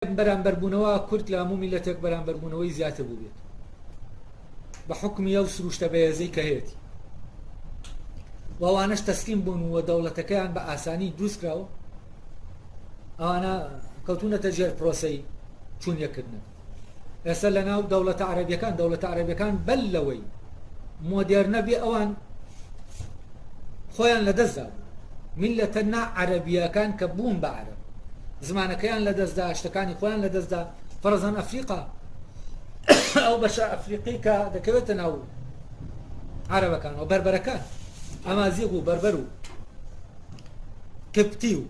بەرامبەربوونەوە کورد لە هەموو میللەتێک بەرامبەربوونەوەی زیاتر بووبێت بە حوکمی ئەو سروشتە بەهێزەی کە هەیەتی و ئەوانەش تەسلیم بوون و دەوڵەتەکەیان بە ئاسانی دروست کراوە ئەوانە کەوتونەتە ژێر پرۆسەی چوون یەکردن ئێستا لە ناو دەوڵەتە عەرەبیەکان دەوڵەتە عەرەبیەکان بەل لەوەی مۆدێرنە بێ ئەوان خۆیان لەدەستدا بوو میللەتە نا عەرەبیەکان کە بوون بە عەرەب زمانەکەیان لەدەستدا شتەکانی خۆیان لەدەستدا فەرزان ئەفریقا ئەو بەشە ئەفریقی کە دەکەوێتە ناو عەرەبەکان و بەربەرەکان ئەمازیغ و بەربەر و قبتی و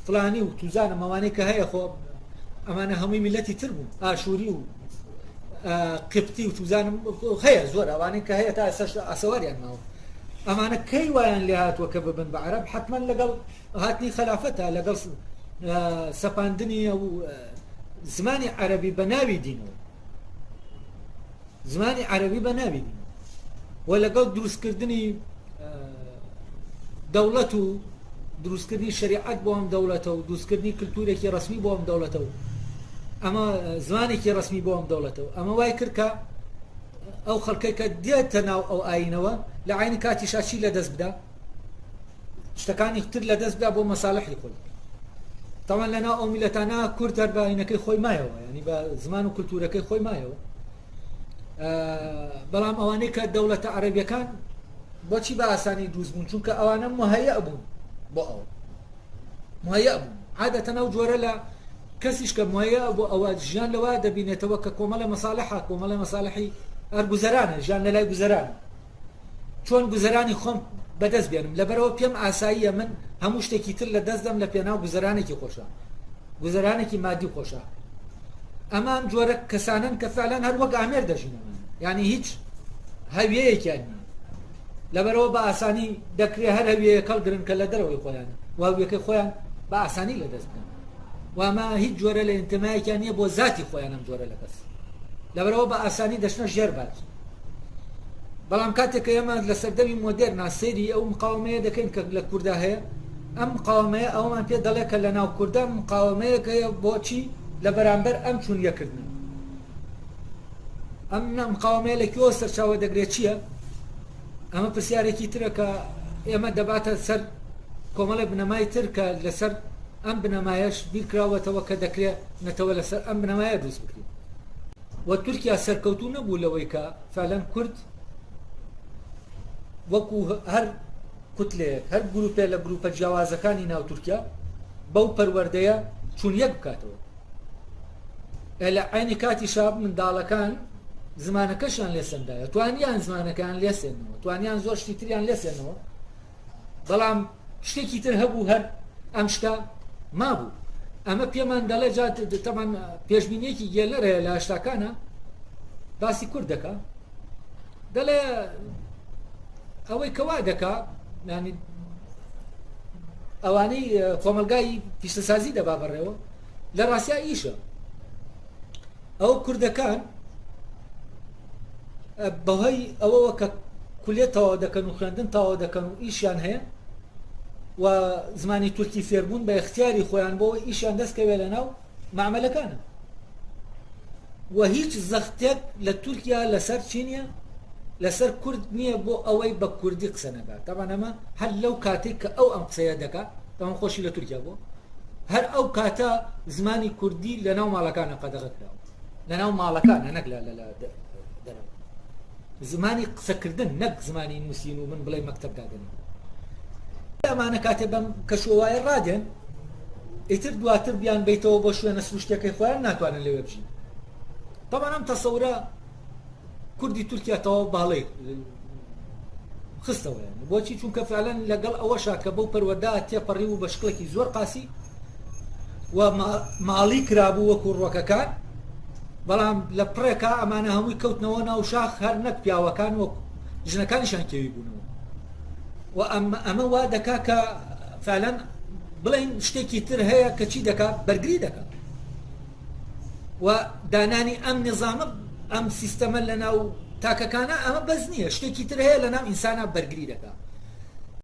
فلانی و توزانم ئەوانەی کە هەیە خۆ ئەمانە هەمووی میلەتی تر بوون ئاشووری و قبتی و توزانم هەیە زۆر ئەوانەی کە هەیە تا ئێستاش ئاسەواریان ماوە ئەمانە کەی وایان لێ هاتووە کە ببن بە عەرەب حتمما لەگەڵ هاتنی خەلافەتە لەگەڵ سەپاندنی ئەو زمانی عەرەبی بە ناوی دینەوە زمانی عەرەبی بە ناوی دینەوە و لەگەڵ دروستکردنی دەوڵەت و دروستکردنی شەریعەت بۆ ئەم دەوڵەتە و دروستکردنی کللتورێکی ڕسمی بۆ ئەم دەوڵەتە و ئەمە زمانێکی ڕسمی بۆ ئەم دەوڵەتە و ئەمە وای کرد کە ئەو خەڵکەی کە دێتە ناو ئەو ئاینەوە لە عینی کاتیشا چی لە دەست بدا شتەکانی تر لە دەست بدا بۆ مەساڵحی خۆی تاوان لەناو ئەو میلەتانە کورد هەر بە ئاینەکەی خۆی مایەوە ینی بە زمان و کللتورەکەی خۆی مایەوە بەڵام ئەوانەی کە دەوڵەتە عەرەبیەکان بۆچی بە ئاسانی دروست بوون چونکە ئەوانە مهەیە بوون بۆ ئەو مهەیە بوون عادەتەن ئەو جۆرە لە کەسیش کە مهەیە بۆ ئەوە ژیان لەوە دەبینێتەوە کە کۆمەڵە مەساڵحە کۆمەڵە مەساڵحی هەر گوزەرانە ژیان لە لای گوزەرانە چۆن گوزەرانی خۆم بەدەست بێنم لەبەرەوە پێم ئاساییە من هەموو شتێکی تر لە دەست دەم لە پێناو گوزەرانێکی خۆشە گوزەرانێکی مادی خۆشە ئەمە ئەم جۆرە کەسانن کە فعلەن هەر وەک ئامێر دەژین یعنی هیچ هەویەیەکیان نییە لەبەرەوە بە ئاسانی دەکرێ هەر هەویەیەک هەڵگرن کە لە دەرەوەی خۆیان و هەویەکەی خۆیان بە ئاسانی لەدەست بدەن و ئەمە هیچ جۆرە لە ئینتمایەکیان نییە بۆ زاتی خۆیان ئەم جۆرە لە کەس لەبەرەوە بە ئاسانی دەچنە ژێر باج بەڵام کاتێک کە ئێمە لە سەردەمی مۆدێرنا سەیری ئەو مقاومەیە دەکەین کە لە کوردا هەیە ئەم مقاومەیە ئەومان پێ دەڵێ کە لە ناو کوردا مقاومەیەک هەیە بۆچی لە بەرامبەر ئەم چون یەکردنە ئەم مقاومەیە لە کوێوە سەرچاوە دەگرێت چییە؟ ئەمە پرسیارێکی ترە کە ئێمە دەباتە سەر کۆمەڵی بنەمای تر کە لەسەر ئەم بنەمایەش بیرکراوەتەوە کە دەکرێت نەتەوە لەسەر ئەم بنەمایە دروست بکرێت و تورکیا سەرکەوتوو نەبوو لەوەی کە فعلەن کورد وەکو هەر کوتلەیەک هەر گروپێ لە گروپە جیاوازەکانی ناو تورکیا بەو پەروەردەیە چون یەک بکاتەوە لە عینی کاتیشا منداڵەکان زمانەکەشیان لێسەندایە توانیان زمانەکان لێسێنەوە توانیان زۆر شتی تریان لێسێنەوە بەڵام شتێکی تر هەبوو هەر ئەم شتە مابوو ئەمە پێمان دەڵێ جا تەمان پێشبینیەکی گێلەر هەیە لە هەشتاکانە باسی کورد دەکا دەڵێ ئەوەی کەوا دەکا ینی ئەوانەی کۆمەلگای پیشەسازی دەبا بەڕێوە لە ڕاستیا ئیشە ئەو کوردەکان بەهۆی ئەوەوە کە کولێت تەواو دەکەن و خوێندن تەواو دەکەن و ئیشیان هەیە و زمانی تورکی فێربوون بە اختیاری خۆیان بۆ ئیشیان دەستکەوێت لە ناو معمەلەکانە و هیچ زەختێک لە تورکیا لەسەر چی نییە لەسەر کورد نییە بۆ ئەوەی بە کوردی قسە نەکات تەبان ئەمە هەر لەو کاتێک کە ئەو ئەم قسەیە دەکات تەمان خۆشی لە تورکیا بوو هەر ئەو کاتە زمانی کوردی لە ناو ماڵەکانە قەدەغە کراوە لە ناو ماڵەکانە نەک لە دەرەوە زمانی قسەکردن نەک زمانی نووسین و من بڵێ مەکتەب دادەنێ ئەمانە کاتێ بەم کەشوهەوایە ڕادێن ئیتر دواتر بیان بیتەوە بۆ شوێنە سروشتەکەی خۆیان ناتوانن لەوێ بژین تەبعەن ئەم تەسەورە کوردی تورکیا تەواو باڵی خستەوە بۆچی چونکە فعلەن لەگەڵ ئەوەشا کە بەو پەروەردە تێپەڕی و بە شکڵێکی زۆر قاسی و ماڵی کرابوو وەکو ڕۆکەکان بەڵام لە پڕێکا ئەمانە هەمووی کەوتنەوە ناو شاخ هەر نەک پیاوەکان وەک ژنەکانیشان کێوی بوونەوە و ئەمە وا دەکا کە فعلەن بڵین شتێکی تر هەیە کە چی دەکا بەرگری دەکا و دانانی ئەم نظامە ئەم سیستەمە لە ناو تاکەکانە ئەمە بەس نییە شتێکی تر هەیە لە ناو ئینسانە بەرگری دەکا.